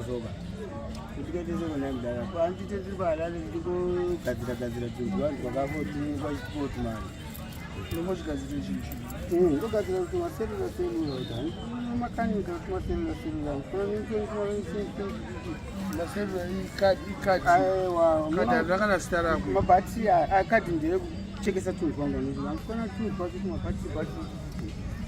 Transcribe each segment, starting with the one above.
soka. Kuti kaite seko nhai mudhara. Ko handite tiri paHarare tiri kugadzira gadzira tunhu vanhu twakafoti kwachipoti mari. Unongozvigadzirira chinhu. Ndogadzira kuti maselula selula kuti handiti makanika kuti maselula selula. Maselula ikadi ikadi. Aiwa. Kadhi rakana zita rako. Mabhatiri akadhi ndeyekuchekesa tunhu twangu andifana tunhu twacho tumabhatiri bhatiri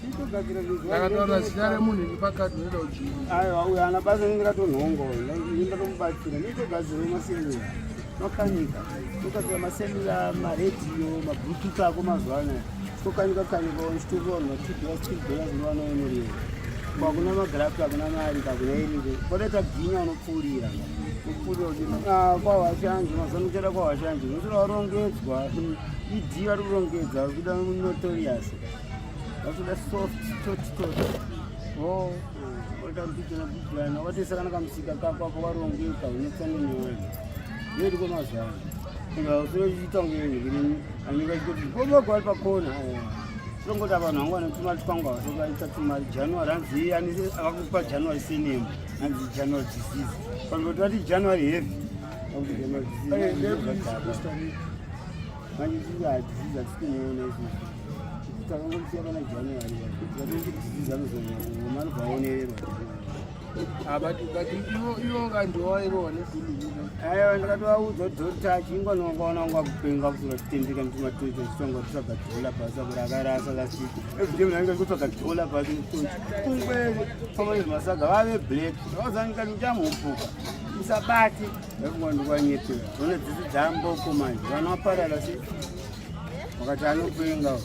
titogadzira zvinhu. Ndakataura zita remunhu iri pakadhi unoita ujini. Aiwa, uyo ana basa rinenge ratonhonga uyu, ini ndatomubatsira. Nditogadzira maselula, makanika togadzira maselula, maredhiyo, mabluetooth ako mazuva anaya tokanika kanika ndichitorwa vanhu ma2 dollars, $3 unowana unoreva kwakuna magrafi, hakuna mari, kakuna iriko kwadaita ginya unopfuurira unopfuurira kuti kwahwashanje mazuva ano kuchada kwahwashanje unotora warongedzwa id vari kurongedza vari kuda notorious vari kuda soft tot tot. Oh. Watambidzana bidzana watoisa kana kamusika kako ako warongeka unetsana nevanhu ndoitiko mazuva ano usirochiita kunge anenge achitoti gogogo ari pakona. Tinongoti vanhu vangu vane tumari twangu havasokaita tumari January hanzi avakupa January sename hanzi January disease pangoti vati January heavy akuti January disease. Manje disease hatisi kumuona isusu, takangomusiya pana January tikatoti disease anozonyanya anobva aonererwa. Ah, but ivo kandiwo wairohwa nedhulu. Aiwa, ndakatovaudza kuti don't touch ingonongaona unga kupenga kusura titendeka mutumatoita tichitanga kutsvaga dhola pasi kuti akarasa last week everyday munhu anenge kutsvaga dhola pasi kungwere famba nezvemasaga vave black vazanikati muchamupuka musabate vafunga ndikwanyepera zone dzisi dzamboko manje vana vaparara se wakati anopenga.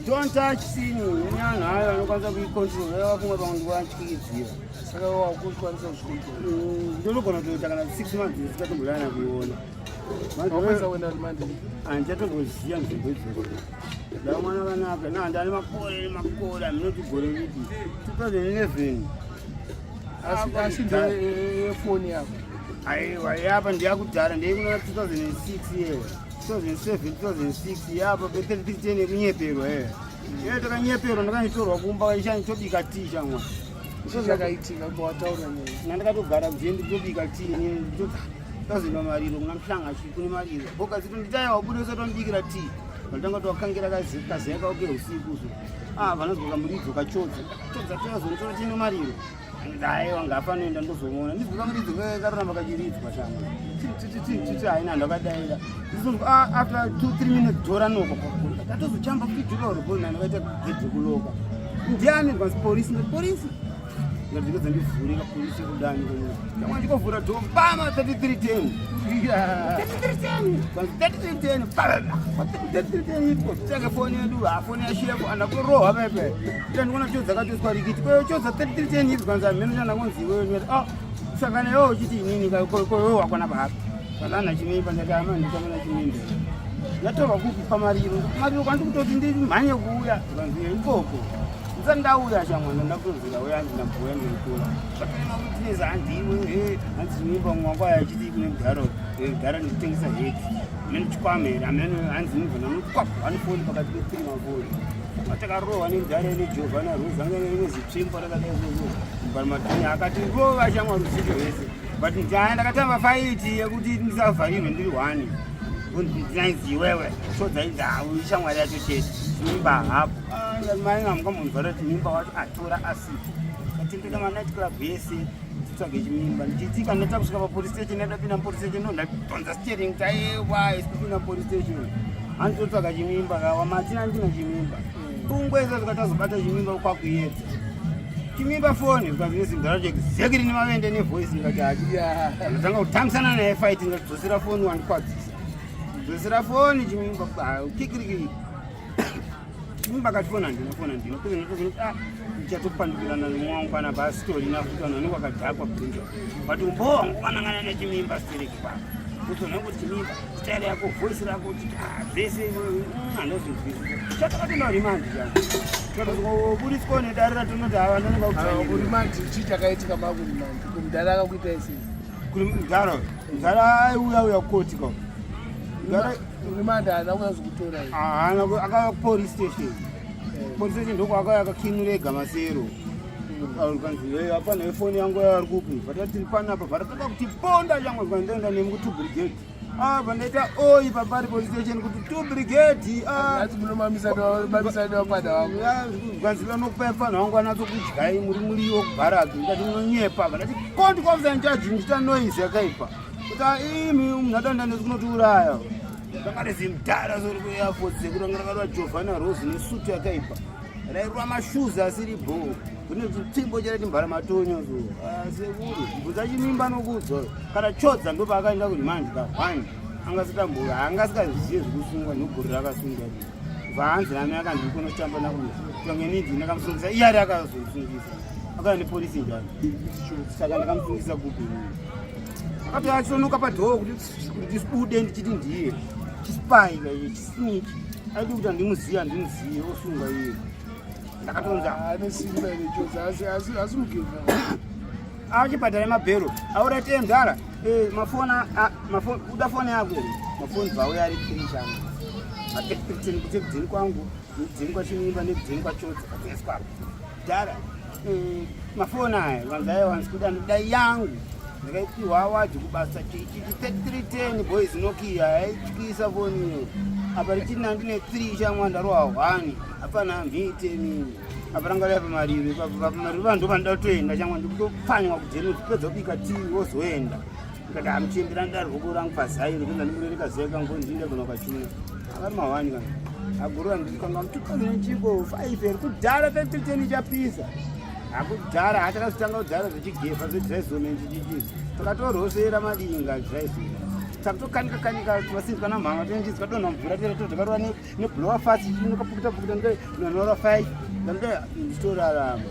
Don't touch sini neanhu ayo anokwanisa kuicontrol vafunga pamwe ndikuvatyikidzira. Saka wakukwanisa kuzvicontrol? Ndinogona kutoita kana 6 months ndisikatomboyana kuiona. Wakwanisa kuenda remand? Handichatomboziva nzvimbo idzodzo da mwana kanaka nahandi ane makore nemakore aminoti gore ripi 2011. Asi ndeyefoni yako? Aiwa, yapa ndeyakudhara, ndeyekuna 2006 yewe 2007 2006 yapa pe3310 yekunyeperwa ye ye takanyeperwa ndakanyitorwa kumba ishani tobika tii shamwa. Chakaitika kuba wataura nyaya? Nandakatogara kuzie nditobika tii tazoenda mariro kuna muhlanga chi kune mariro boka zito nditaiwa bude usatondibikira tii vanotanga towakangira kazeya kako keusiku so ah vanozwa kamuridzo kachodza chodza toyazonotora tine mariro aiwa ngafanoenda ndozomuona ndizwa kamuridzo karoramba kachiridzwa shamwa titi haina ndakadaira ndizonzwa after 2 3 minutes dhora noko ndatozochamba kuti dhora robona ndakaita gedhe kuloka ndiani kwanzi polisi polisi ndikadza ndivhurika polisi kudani kamwe ndikovhura dho bama 3310 3310 kwanzi 3310 3310 iko tenge foni yedu ha foni yashefu andakurohwa pepe ita ndikuona chodza katoiswa rikiti kweyo chodza 3310 idzi kwanzi hameno chandakonzi iweyo ndikati ah saka newe uchiti inini koiwe wakwana pahapi panana chimimba ndati ama ndichamana chimimba ndatorwa kupi pamariro mariro kwandi kutoti ndimhanye kuuya kanzi ikoko ndisati ndauya shamwana ndakutonzira uya handina mbuya ndikutora vatorema handiwe he hanzi chimimba mwangu aya achiti kune mudharo mudhara ndikutengesa heti amene chikwama here amene hanzi nibva nanokwap one foni pakati pethree mafoni atakarohwa nemudhara neJovhana Rose anga rimwe zitsvimbo rakadai soso barimatoni akati rova shamwari usiku hwese but ndaya ndakatamba fight yekuti ndisavharirwe ndiri one ndinaizi iwewe shodza idzawu ishamwari yacho chete mimba hapo mai ngamukamubvara kuti mimba wacho atora asipo katendeka manight club yese titsvage chimimba ndichitsika ndaita kusvika papolice station ndapinda mupolice station ndo ndadhonza steering taiwa isi kupinda mupolice station handitotsvaga chimimba kawa matina ndina chimimba kungweza tikatazobata chimimba kwakuyedza chimimba foni zvikanzi exactly nemavende nevoice ndikati hachi ndatanga kutambisana naye fight ndikatidzosera foni wandikwadzisa dzosera foni chimimba kikiriki chimimba akati foni handina foni handina kuzi ah ndichatopandukirana nemwangu kana basitori nafuti vanhu vanenge vakadhakwa bvunza but umbo wangu wanangana nechimimba stereki papa kuzoona kuti chimimba style yako voice rako kuti zvese handozvinzwisisa chatakatoenda remand changu budiswa nedare ratinoti hava ndononga. Kuremand chii chakaitika makuremand kumudhara akakuita sei? Mudhara mudhara aiuya uya koti ka. Remand haana kunyazokutora? Haana akauya kupolice station. Police station ndoko akauya akakinurega masero. Kanzi hapana ifoni yangu yari kupi? Vatati tiri panapa, vatatoda kuti ponda changu zvikandienda nemi ku 2 Brigade. Ah, vandaita oi papari police station kuti 2 Brigade. Ah. Ati munomamisa nemamisa nevapana vangu. Kanzi vanokupai mfana wangu anatso kudyai muri muriwo kubharaki. Ndikati munonyepa. Vandati kondi kwafisa in-charge ndichita noise yakaipa. Kuti ah, imi munhu adanda nesi kunotiuraya. Ndakati zimdhara sori ku Air Force sekuru ranga rakarwa Giovanna Rose nesutu yakaipa. Rairwa mashoes asiri bho. Kune chitsvimbo chaiti mbara matonyo so. Ah, sekuru, bvunza chimimba nokudzwa. Kana chodza ndopaakaenda kuremand ka one. Angasitambura, angasikazive zvekusungwa negore rakasungwa. Bva hanzi nami akanzi kunotamba nauyu. Tonge nidi ndakamusungisa iye ari akazosungisa. Akauya nepolisi njani. Saka ndakamusungisa kupi. Akati achisonoka padhoo kuti ndibude ndichiti ndiye. Chispai chisnitch. Aidi kuti handimuziye handimuziye osunga iye. Ndakatonza Ane simba ere chose asi asi asi mugevha. Achibhadhara mabhero aurati mdara mafoni uda foni yako here? Mafoni bvauya ari three chama ma33 kuti kudzini kwangu, nekudzini kwachimimba, nekudzini kwachodza kakuiswa dhara. Mafoni aya vanzi aiwa ndikuda, ndikuda yangu. Ndakaipiwa award kubasa chichi 3310 boys, Nokia yaityisa foni iyo. Apa richiti nandine 3 chamwa ndarowa 1 hapana mhite mini. Apa ranga rava pamariro ipapo, pamariro vanhu ndopanoda kutoenda chamwa, ndikutopfanywa kudheni kupedza kubika tii wozoenda. Ndikati hamuchiendera ndarwoko rangu pazairo kuenda ndimurereka zai kangu ndinde kuno kachuna akari mahwani kana agurura ndikanga 2005 here kudhara 2010 ichapisa hakudhara hatakazotanga kudhara zvechigefa zvedryzone chichichi takatorosera madinga dryzone takutokanika kanika vasinzwa namhama tenchizwa donha mvura tera totakarova neblower fast chinokapukita pukuta ndinonora 5 ndanoda ndichitorarama.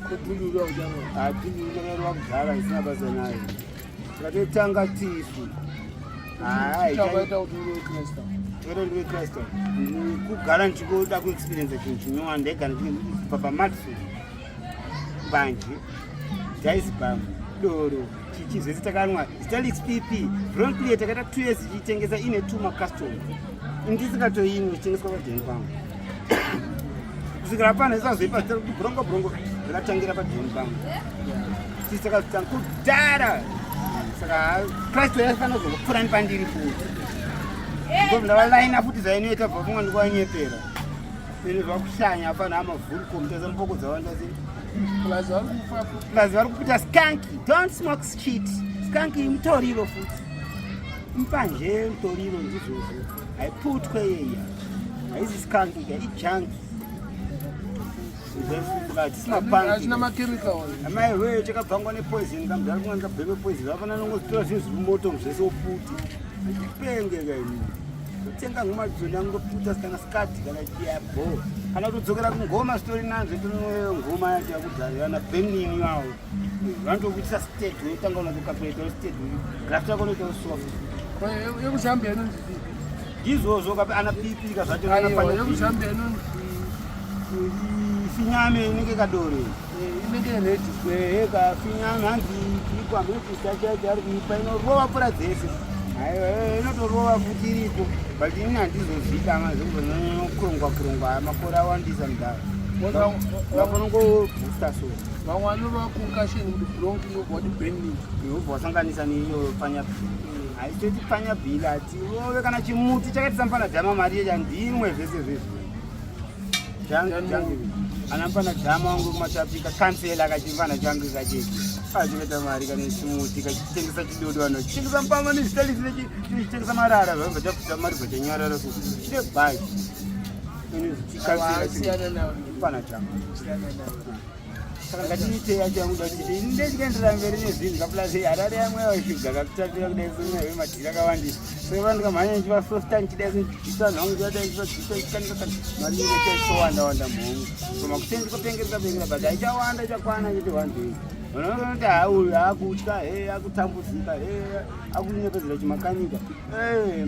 Kudhundurwa ucharova. Hatindindakarova kudhara isina basa nayo, tikatotanga tisu. Chakaita kuti uve Kristu. Takaita ndive Kristu kugara ndichikoda kuexperiensa chinhu chinyowani. Ndaigara kubva pamatsu mbanje diazepam doro chichi zvese takanwa Stalix pp Broncleer takaita 2 years ichitengesa ine two macustomer, ndisingatoimwi ichitengeswa padheni pangu kusvikira pana isazoipa zita rekuti Bronco. Bronco rakatangira padheni pangu. Tisi takazotanga kudhara, saka Kristu yaifanira kuzongopfuura nepandiri futi ndo ndavalaina futi zvainoita bva funga ndikuwanyepera ine zvakushanya apana amavhuricom taza mboko dzawanda sei. Plus vari kufa. Plus vari kuputa skanky. Don't smoke shit, skanky mutoriro futi mupanje mutoriro ndizvozvo, haiputwe yeya, haizi skanky ka ijunky. Hazvina machemical. Amai we chakabvangwa nepoison kamudhara kumwe ndikabheme poison vafana nongozitora zvinhu zviri mumoto zvese oputi achipenge kaini kutenga ngoma dzona ngoputa kana skati kana chiyabo kana kutodzokera kungoma zvitori nanzve tonoyo ngoma yacho yakudhara yana benini yawo vanotokuitisa state unotanga unatocalculate state graft yako unoita soft. YekuZambia inonzi pipi. Ndizvozvo kape ana pipi kazvacho. Aiwa, yekuZambia inonzi Finyame inenge kadore. Inenge red. Ehe, kafinyame hanzi ikwamekisa chacho ari kuipa inorova pura dzese. Aiwa, inotorova futi iriko but ini handizozvida mazvekukurongwa kurongwa makore awandisa mudhara ngapanongobhusta so. Vamwe vanorova concussion kuti bronco yobva wati burning. Ubva wasanganisa neiyo panya haitoti panya bhila hatirove kana chimuti chakaitisa mufana dhama mari yecha ndimwe zvese zvezvo ana mufana dhama wangu kumatapika kansela kachimfana changu kacheki achikaita mari kana chimuti kachitengesa chidodo ano chitengesa mupama nezvitalisi chitengesa marara zvabva chafuta mari bva chanyarara so chine bhaji. Siyana nawo. Mufana changu. Siyana nawo. Saka ngatiite yacho yanguda kuti ndechikaenderera mberi nezvinhu kaplasi Harare yamwe washuga kakutapira kudai semwe madhiri akawandisa saka vandikamhanya ndichivasosta ndichidai ndichibvisa nhangu ndichadai ndichivabvisa ndichikanika mari inenge chaitowanda wanda mhongo koma kuseni ndikopengera pengera but haichawanda ichakwana chete one day vanoti ha uyu akutya he akutambudzika he akunyepedzera chimakanika.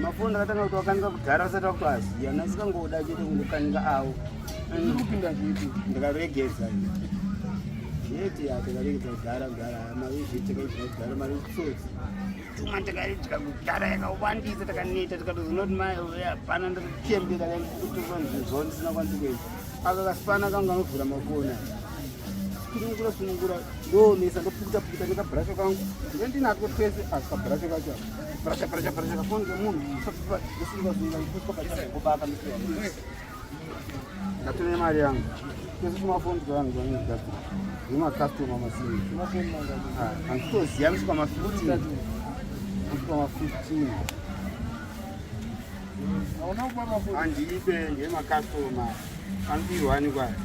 Mafoni akatanga kuti wakanika kudhara usati wakutoaziya nasikangoda chete kungokanika avo. Iri kupinda zvipi? Ndikaregedza chete ya takaregedza kudhara kudhara mari zvete takaidya kudhara mari tsotsi tuma takaidya kudhara yakawandisa takaneta tikatozoona kuti mai hapana ndatochembera kaikutoa zvinhu zvavo ndisina kwanisi kuenda aka kasipana kangu kanovhura mafoni. Ndosunungura sunungura ndoomesa ndopukuta pukuta nekabrasha kangu. Ndinatwo twese asi kabrasha kacho apa. Brasha brasha brasha kafoni kemunhu. Ndosununga sununga ndopukuta pachaza ngobaka ndosiya. Ndatore mari yangu. Twese tumafoni twangu twandigadzira. Nemacustomer masini. Mafoni mangani? Ah, handitoziva kusvika ma 15. Kusvika ma 15. Hauna kupa mafoni. Handipe ngemakastoma anobirwa ani kwaya.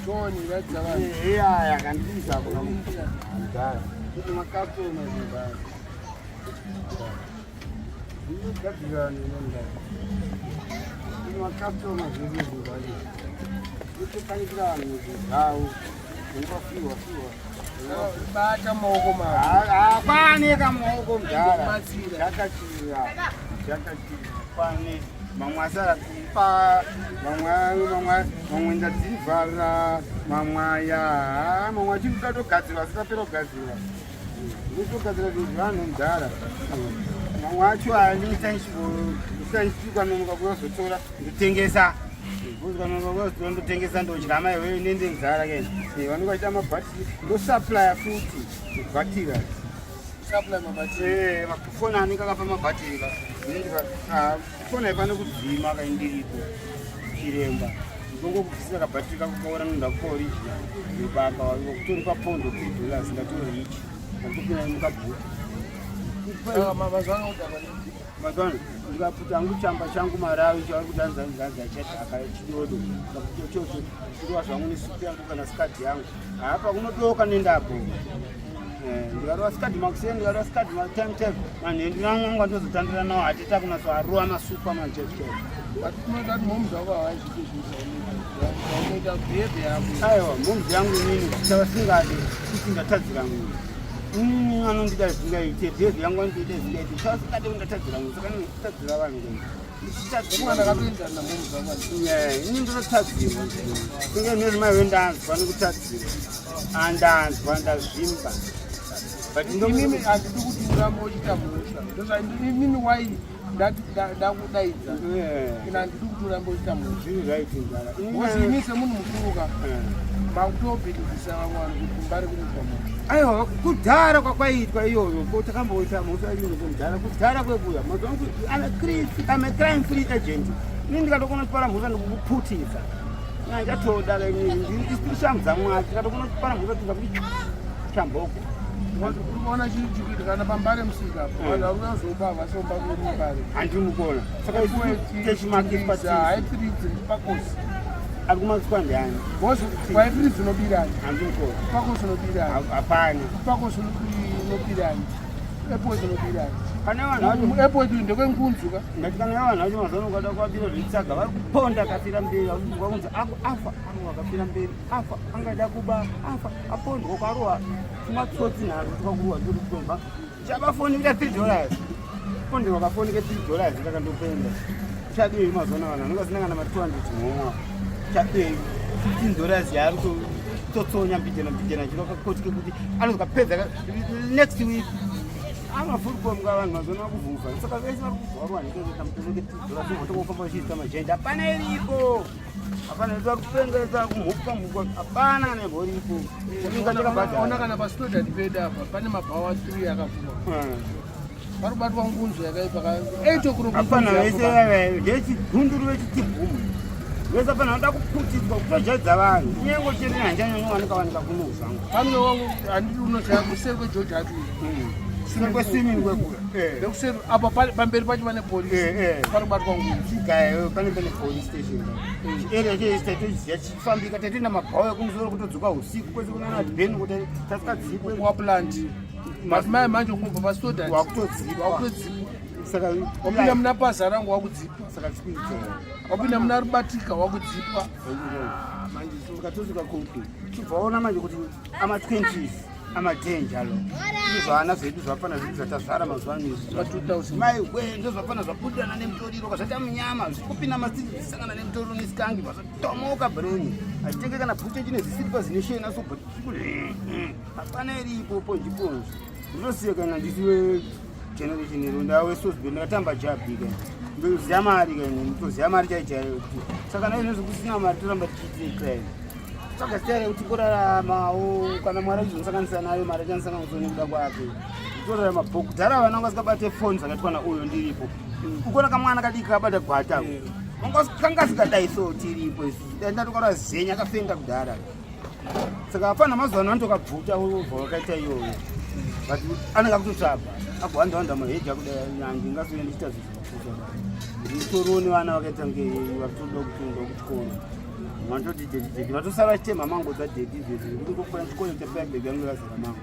Toni ratidza vanhu. Iyaya kandibisa kudhara. Kuti makastoma zindara. Ndinogadzira nenondara. Kuti makastoma zvese zindara. Nditokanikira vanhu zvavo. Unofiwa fiwa. Bata maoko mako. Hapane kamaoko mudhara. Batsira. Chakachira. Chakachira. Pane mamwe asara kupa mamwe mamwe mamwe ndadzivhara mamwe aya haa, mamwe achiri kuda togadzirwa asi tapera kugadzirwa. Ndotogadzira zvinhu zvevanhu mudhara. Mamwe acho andinoita ndichikanonoka kuzotora ndotengesa. Kanonoka kuzotora ndotengesa ndodya mai wewe nende nzara ke. Vanenge vachiita mabhatiri ndosupplya futi bhatira. Supply mabhatiri. Eh, mafoni anenge akafa mabhatiri ka. Inenge ka ah, foni haifani kudzima ka indiripo. Chiremba. Ndongokubvisira kabhatiri kako kaora nonda kupa original. Yobaka kutori papondo 3 dollars ndatori rich. Ndakupinda mukabhuku. Saka mazuva ano kudhakwa nei? Mazuva ano ndikaputa hangu chamba changu marawi chavari kuti hanzi hanzi hanzi achadhaka chidodo. Ndikaputa chocho chirova zvangu nesupu yangu kana sikadhi yangu. Hapa kunodoka nendapo. Ndikarova sikadhi makuseni ndikarova sikadhi matime time manheru nangu andozotandira nawo hatita kunatso arova masupa manje chaicho. But unoita kuti mhomu dzako havaizviti zvinhu zvaunoita. Zvaunoita behavior yako. Aiwa mhomzi yangu inini chavasingadi kuti ndatadzira munhu. Inini anondida zvingaite behavior yangu anondiita zvingaite chavasingadi kuti ndatadzira munhu saka ndinotadzira vanhu kene. Ndikuona ndakatoenzana namhomu dzako. Ini ndinotadzirwa kunge nezvimaiwe ndanzwa nekutadzirwa andanzwa ndazvimba but Inini handidi kuti urambe uchiita mhosva. Ndozva inini wai ndakudaidza. Ina handidi kuti urambe uchiita mhosva. Zviri right nzara. Because ini semunhu mukuru ka makutobhilivhisa vamwe vanhu kuti kumbare kunoitwa mhosva. Aiwa kudhara kwakwaitwa iyoyo ko takamboita mhosva iyoyo kudhara kudhara kwekuya mazuva angu I'm a crime free agent. Ini ndikatokona kupara mhosva ndikukuputisa nyachatoda ndiri shamu dzamwari ndikatokona kupara mhosva ndikakuti chamboko. Unoona chinhu chikuita kana pambare musika apo vanhu vari kuzoba vasomba kumbare. Handimukona saka techimakiswa. Haipiridzi pakosi. Ari kumakiswa ndiani? Because waipiridzi unobirani. Handimukona. Pakosi unobirani. Hapana. Pakosi unobirani. Airport unobirani. Pane vanhu vacho Airport ndekwengunzu ka. Ndati kana vanhu vacho mazuva ano ukada kuabira zvitsaga vari kuponda akafira mberi vakunzwa kunzi ako afa angu akafira mberi afa angada kuba afa apondwa kwarohwa tumatsotsi nharo twakurohwa turi kutomba chabafoni kuita $3 ponderwa kafoni ke $3 kakandopenda chadei mazuva ano vanhu vanenge vasina kana ma 200 mhomwa chadei $15 yaari kutotsonya mbijana mbijana chiro kakoti kekuti anozokapedza next week amafurikomu ka vanhu mazuva ano vakuvhuvha saka vese vari kuvharwa nekutokofamba vachiita majenda hapana iripo hapana vari kupengesa kumhuka mhuka hapana kana iripo. Ona kana pastodard pedu apa pane mabhawa 3 akavhurwa. Pari kubatwa ngunzu yakaipa ka 8 o'clock. Hapana vese ndechigunduru vechitibhumu vese hapana vanoda kuputidzwa kutojaidza vanhu kunyange chiri hanjanyanyowanika wanika kuno zvangu. Pamwe wangu handidi unoshaya kuseri kweGeorge Hatu. Sure kweswimming kwekura. Ndekuseri apa pamberi pacho pane polisi. Pari kubatwa ngunzu. Chigayo pane police station area chese taitoziva chichifambika tatoenda mabhawa ekumusoro kutodzoka usiku kwese kunana bheni kuti tasikadzikwe. Waplant madzimai manje kungobva pastodard wakutodzipwa. Wakutodzipwa. Saka wapinda muna pazarangu wakudzipwa. Saka chikuita Wapinda muna Rubatika wakudzipwa. Manje ukatosvika kupi chibvaona manje kuti ama-20s amadenja lo ndizvana zvedu zvafana zvedu zvatazvara mazuva ano izvi. Pa 2000. Maiwe ndozvafana zvabudana nemutoriro kazvaita munyama zvikupinda masiti zvisangana nemutoriro nesikangi vazvatomoka brain achitenge kana bhute chine zisiripa zine shena so but hapana iripo ponji ponji ndinosiya kana ndisiwe generation iro ndawe sosbe ndakatamba jabhi ka ndoziya mari ka ndoziya mari chaichaiyo saka naizvozvo kusina mari toramba tichiite crime. Tsvaga style yekuti kuraramawo kana Mwari achizomusanganisa nayo mari achamusanganisa nekuda kwake. Kutorarama bho kudhara vana vanga vasikabate foni zvakaitwa nauyo ndiripo. Ukuona kamwana kadiki kabata gwata. Kanga kasikadai so tiripo isusu. Dai ndatokara zenya kafenda kudhara. Saka hapana mazuva ano anotokabvuta ubva wakaita iyoyo. But anenge akutotsvaga. Agohanda handa maheji akudai nyange ngasouya ndichiita zvinhu zvakapusa. Nditoriwo nevana vakaita kunge vakutoda kutoenda kuchikoro. Vanototi daddy daddy vatosara vachitema mango dzadaddy izvezvi nekuti ngokufana chikoro chapaya yangu yakazara mango.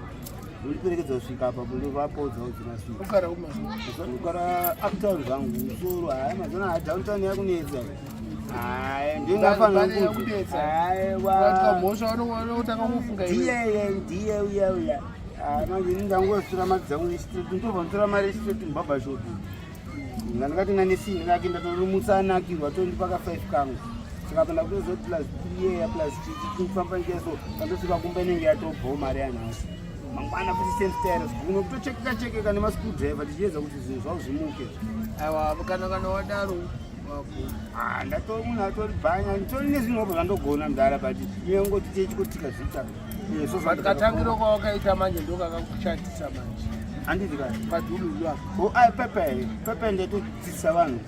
Undiperekedza kusvika apa ndovapodzawo dzinasvika. Ugara kumazuva. Ndogara uptown zvangu musoro haya mazona haya downtown yakunetsa. Haya ndingafanira kuti kunetsa. Haiwa. Mhosva unotanga kufunga iwe. Ndiye ndiye uya uya. Ah manje ndangosura mari dzangu nestraight ndobva ndotora mari straight mubaba shop. Ndangati nanesini rake ndatorumutsa anakirwa tondipa ka 5 kangu. Saka apa ndakutoziva kuti plus 3 year plus chichi chifamba ncheso pandosvika kumba inenge yatobvawo mari yanhasi. Mangwana futi same style kuno kutochekeka chekeka nemascrewdriver tichiedza kuti zvinhu zvavo zvimuke. Aiwa kana wadaro Ah, ndatori munhu atori bhanya nditori nezvinhu obva zvandogona mudhara but iye ngoti tichikotika zviita. But katangiro kwawakaita manje ndokakakushatisa manje. Handiti ka padhululu apa. Oh, ai pepe pepe ndetodzidzisa vanhu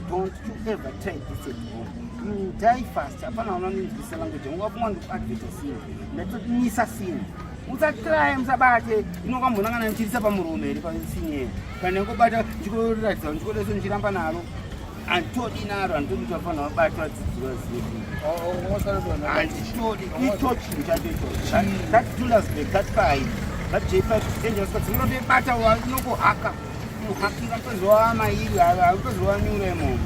don't you ever try this at home. You die fast. Hapana unondinzwisa language yangu wafunga ndikuadverta sini. Ndatotimisa sini. Musatry musabate inokambona kana ndichirisa pamuromo here pasini. Kana ndingobata ndikoratidza ndikodeso ndichiramba naro. Handitodi naro handitodi kuti vafanira vabatwa vadzidzirwa zivi. Handitodi icho chinhu chacho ichocho. That Julius that five that J5 dangerous but dzinotobata inongohaka unohakira pezova mairi pezova nyura imomo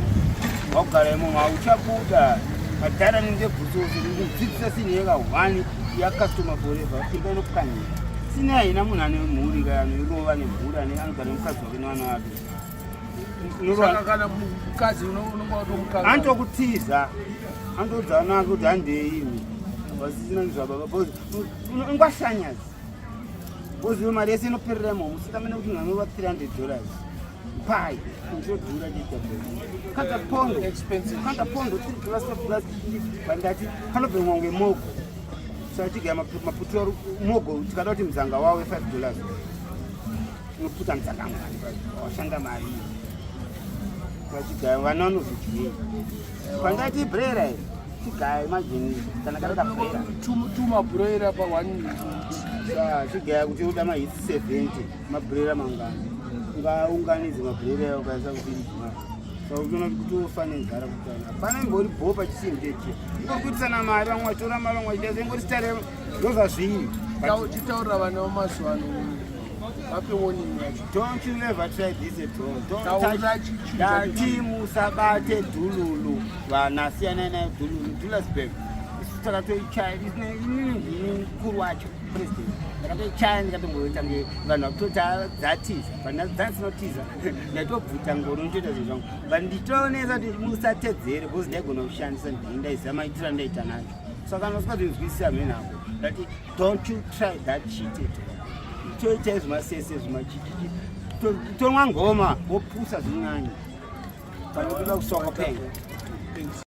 wakugara imomo hauchabuda madhara nendebvutsoso ndikudzidzisa sini yeka one yacustomer forever imba inopwanyika sini haina munhu ane mhuri ka anoirova nemhuri anogara nemukadzi wake nevana vake. Saka kana mukadzi unonga watomukanga. Anotokutiza anotodza vana vake kuti handei imi vasisina zvababa because ungwashanyazi because iyo mari yese inoperera imomo usikamene kuti munhu anorova 300 dollars pai ndodhura chiita kanta pondo Expensive. kanta pondo 3 dollars 5 dollars bandati kanobhemwa kunge mogo saka chigaya maputo mogo tikada kuti mudzanga wawe 5 dollars unoputa mudzanga mari washanda mari vachigaya vana vanozodyei pandati brera iri chigaya imagine kana kada kabrera Tumabroiler pa one. Chigaya kuti uda mahits 70 mabrera mangani ungaunganidze mabrera yawo ukaisa kufiriji mari saka utoona kuti kutofa nenzara kutana hapana imbori bho pachinhu chechi ingori kuitisana mari vamwe vachitora mari vamwe vachiita ingori stare ndozvazviri. Chitaurira vana vamazuva ano vape warning yacho. Don't you ever try this at home. Don't Taura touch. chichu Ndati musabate dhululu. Vana siyanai nayo dhululu. Dulasburg. Isu takatoichaya. Inini ndini mukuru wacho president. Ndakatoichaya ndikatomboita nge vanhu vakutoti dzatiza. But dzasinotiza. Ndaitobvuta ngoro ndotoita zvinhu zvangu. But nditoonesa kuti musatedzere because ndaigona kushandisa ndini ndaiziva maitiro andaita nacho. Saka kana usingazoinzwisisa mheni ako. Ndati don't you try that shit at all. Toita zvimasese zvimachichichi tonwa ngoma wopusa zvinyanya panotoda kusoka penga. Thanks.